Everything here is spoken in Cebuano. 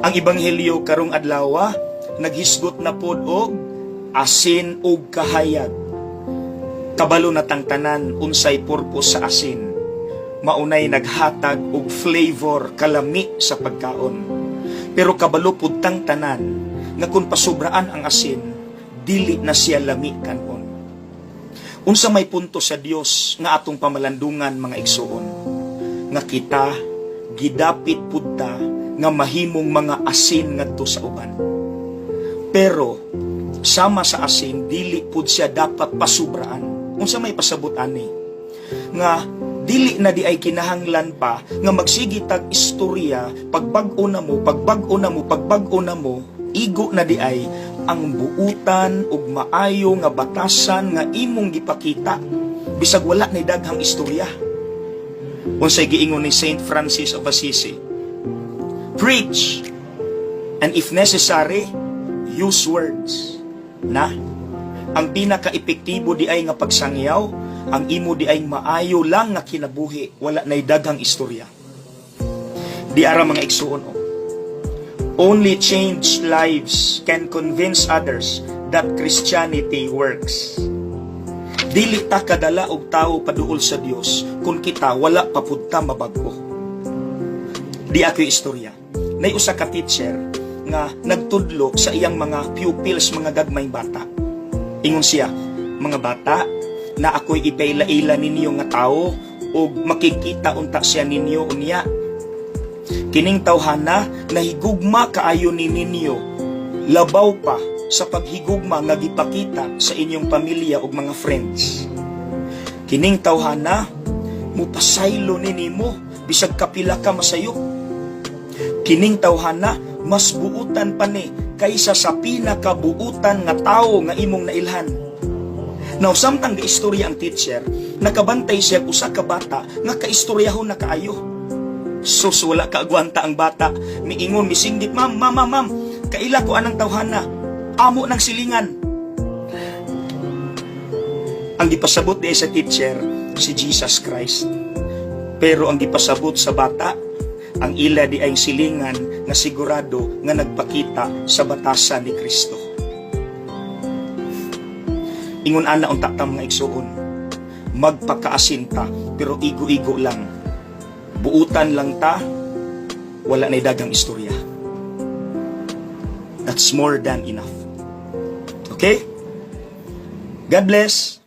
Ang ebanghelyo karong adlaw naghisgot na pod og asin ug kahayag. Kabalo na tang tanan unsay purpose sa asin. Maunay naghatag og flavor, kalami sa pagkaon. Pero kabalo pud tang tanan nga kung pasubraan ang asin, dili na siya lami kanon. Unsa may punto sa Dios nga atong pamalandungan, mga igsuon? Nga kita gidapit pud ta nga mahimong mga asin ngadto sa uban. Pero sama sa asin, dili pud siya dapat pasubraan. Unsa may pasabot ani? Nga dili na diay kinahanglan pa nga magsige tag istorya pagbag-o na mo, pagbag-o na mo, pagbag-o na mo, igo na diay ang buutan ug maayo nga batasan nga imong gipakita bisag wala ni daghang istorya. Unsay giingon ni Saint Francis of Assisi? "Preach, and if necessary, use words." Na ang pinaka-epektibo diay nga pagsangyaw, ang imo diay maayo lang nga kinabuhi, wala nay daghang istorya. Di ara, mga igsuon, oh. Only changed lives can convince others that Christianity works. Dili ta kadala og tawo paduol sa Dios kung kita wala pa pud ta mabag-o. Di ako istorya. Nay usa ka teacher nga nagtudlo sa iyang mga pupils, mga gagmayng bata. Ingon siya, "Mga bata, na ako'y ipaila-ila ninyo nga tao ug makikita unta siya ninyo unya. Kining tawhana nahigugma kaayo ni ninyo, labaw pa sa paghigugma nga gipakita sa inyong pamilya ug mga friends. Kining tawhana mupasaylo ni nimo bisag kapila ka masayop. Kining tawhana mas buutan pa ni kaysa sa pinakabuutan nga tawo nga imong nailhan." Now, samtang gaistorya ang teacher, nakabantay siya usa ka bata nga kaistoryahon na kaayo. Sus, wala kaagwanta ang bata. Miingon, misinggit, "Ma'am, ma'am, ma'am, ma'am, kaila ko anang tawhana. Amo ng silingan." Ang gipasabot diay sa teacher, si Jesus Christ. Pero ang gipasabot sa bata, ang ila diay silingan nga sigurado nga nagpakita sa batasan ni Kristo. Ingon ana unta ta, mga igsuon, magpakaasin ta pero igo-igo lang. Buutan lang ta, wala na daghang istorya. That's more than enough. Okay? God bless.